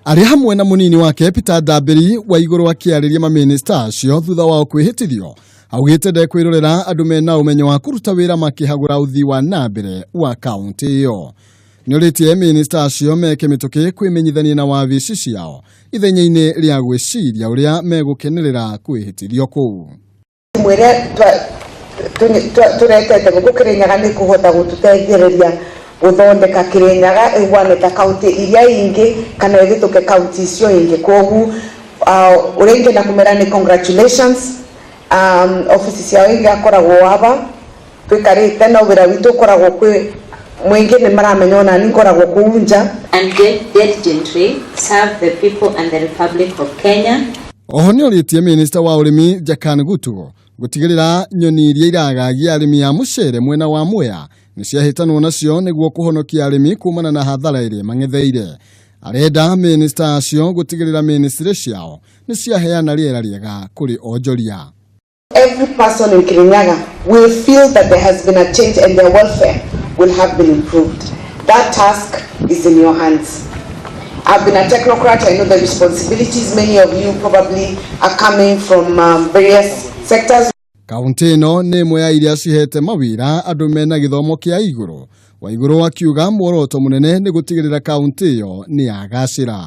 Arĩ hamwe na mũnini wake Peter Ndambĩri Waigũrũ akĩarĩria mamĩnĩsta acio thutha wao kwĩhĩtithio augĩte ndekwĩrorera andũ mena ũmenyo wa kũruta wĩra makĩhagũra ũthii wa na mbere wa kaũntĩ ĩyo. Nĩorĩtie mĩnĩsta acio meke mĩtũkĩ kwĩmenyithania na wabici ciao ithenya-inĩ rĩa gwĩciria ũrĩa megũkenerera kwĩhĩtithio kũu. Timu ĩrĩa tũretete gũkũ Kĩrĩnyaga nĩ kũhota gũtũteithĩrĩria gũthondeka Kĩrĩnyaga ĩhuane ta kaunti iria ingĩ kana ĩhĩtũke kaunti icio ingĩ. Kwoguo ũrĩa ingĩenda kũmera nĩ congratulations. Obici ciao igakoragwo aba tũikarĩte no wĩra witũ ũkoragwo kwĩ mũingĩ nĩ maramenya ona niĩ ngoragwo kũu nja. And diligently serve the people and the Republic of Kenya. Oho nĩorĩtie minista wa ũrĩmi Jakan Gutu gũtigĩrĩra nyoni iria iragagia arĩmi a mũcere mwena wa Mwea nĩciahĩtanwo nacio nĩguo kũhonokia arĩmi kumana na hathara ĩrĩa mang'etheire. Arenda minista acio gũtigĩrĩra ministry ciao nĩciaheana rĩera rĩega kũrĩ onjoria. Every person in Kirinyaga will feel that there has been a change and their welfare will have been improved. That task is in your hands. I've been a technocrat. I know the responsibilities. Many of you probably are coming from various sectors. Kaunti ĩno nĩ ĩmwe ya iria cihete mawĩra andũ mena gĩthomo kĩa igũrũ. Waigũrũ akiuga muoroto mũnene nĩ gũtigĩrĩra kaunti ĩyo nĩ yagacĩra.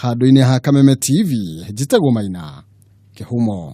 Handũ-inĩ ha Kameme TV, njĩtagwo Maina Kĩhumo.